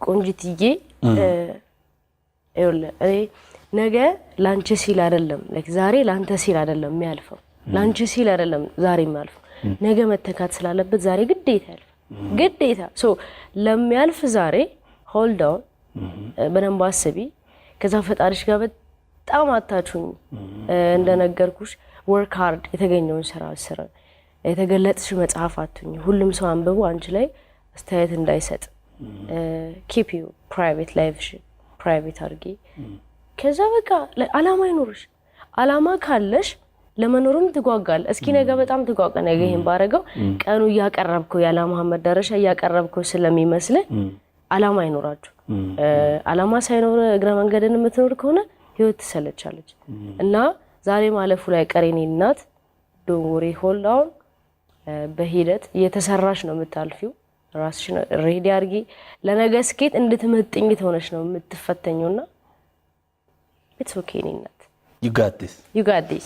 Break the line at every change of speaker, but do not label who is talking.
ቆንጅትዬ፣ ይኸውልህ፣ እኔ ነገ ላንቺ ሲል አይደለም፣ like ዛሬ ላንተ ሲል አይደለም የሚያልፈው፣ ላንቺ ሲል አይደለም ዛሬ የሚያልፈው፣ ነገ መተካት ስላለበት ዛሬ ግዴታ ያልፋል። ግዴታ። So ለሚያልፍ ዛሬ hold on፣ በደንብ አስቢ። ከዛ ፈጣሪሽ ጋር በጣም አታቹኝ። እንደነገርኩሽ work hard፣ የተገኘውን ስራ ስራ። የተገለጥሽ መጽሐፍ አትሁኝ። ሁሉም ሰው አንብቦ አንቺ ላይ አስተያየት እንዳይሰጥ keep your private life ሽን private አድርጊ። ከዛ በቃ አላማ ይኖርሽ። አላማ ካለሽ ለመኖርም ትጓጋል። እስኪ ነገ በጣም ትጓጓ። ነገ ይሄን ባረገው ቀኑ እያቀረብከው የአላማህን መዳረሻ እያቀረብከው ስለሚመስልህ አላማ አይኖራችሁ። አላማ ሳይኖር እግረ መንገድን የምትኖር ከሆነ ህይወት ትሰለቻለች። እና ዛሬ ማለፉ ላይ ቀሬኔ እናት፣ don't worry፣ hold on። በሂደት እየተሰራሽ ነው የምታልፊው። ራስሽን ready አድርጊ። ለነገ ስኬት እንድትመጥኝ ትሆነሽ ነው የምትፈተኘው እና it's okay የኔ እናት።
You got this.
You got this.